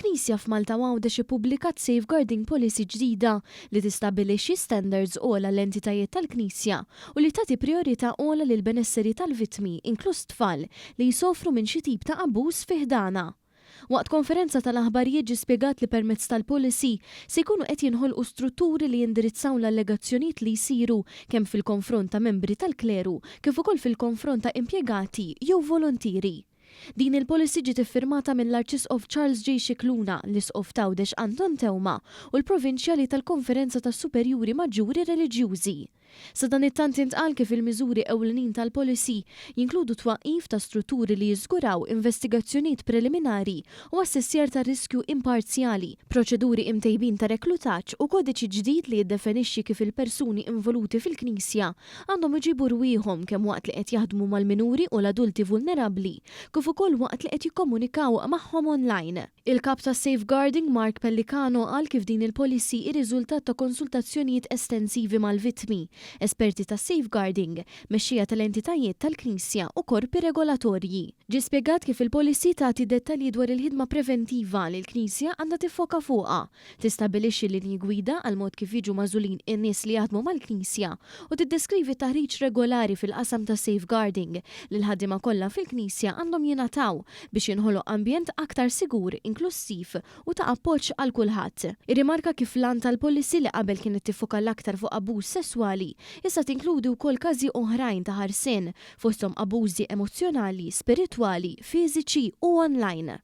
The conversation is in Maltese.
Il-Knisja f'Malta u Għawdex ippubblikat Safeguarding Policy ġdida li tistabbilixxi standards ogħla għall-entitajiet tal-Knisja u li tagħti prijorità ogħla lill-benesseri tal-vittmi, inkluż tfal, li jsofru minn xi tip ta' abbuż fi ħdanha. Waqt konferenza tal-aħbarijiet ġie spjegat li permezz tal-policy se jkunu qed jinħolqu strutturi li jindirizzaw l-allegazzjonijiet li jsiru kemm fil-konfront ta' membri tal-kleru kif ukoll fil-konfront ta' impjegati jew voluntieri. Din il-policy ġiet iffirmata mill-Arċisqof Charles J. Scicluna, l-Isqof t'Għawdex Anton Teuma u l-Provinċjali tal-Konferenza tas-Superjuri Maġġuri Reliġjużi. Sadanittant intqal kif il-miżuri ewlenin tal-policy jinkludu t-twaqqif ta' strutturi li jiżguraw investigazzjonijiet preliminari u assessjar tar-riskju imparzjali, proċeduri imtejbin ta' reklutaġġ u kodiċi ġdid li jiddefenixxi kif il-persuni involuti fil-Knisja għandhom iġibu rwieħhom kemm waqt li qed jaħdmu mal-minuri u l-adulti vulnerabbli kif ukoll waqt li qed jikkomunikaw magħhom online. Il-Kap tas-Safeguarding Mark Pellicano qal kif din il-policy hi riżultat ta' konsultazzjonijiet estensivi mal-vittmi, esperti tas-safeguarding, mexxejja tal-entitajiet tal-Knisja u korpi regolatorji. Ġie spjegat kif il-policy tagħti dettalji dwar il-ħidma preventiva li l-Knisja għandha tiffoka fuqha, Tistabbilixxi linji gwida għall-mod kif jiġu magħżulin in-nies li jaħdmu mal-Knisja u tiddeskrivi t-taħriġ regolari fil-qasam tas-safeguarding li l-ħaddiema kollha fil-Knisja għandhom jingħataw biex jinħoloq ambjent aktar sigur, inklussiv u ta' appoġġ għal kulħadd. Irrimarka kif l-għan tal-policy li qabel kienet tiffoka l-aktar fuq abbuż sesswali, issa tinkludi wkoll każi oħrajn ta' ħarsien, fosthom abbużi emozzjonali, spiritwali, fiżiċi u online.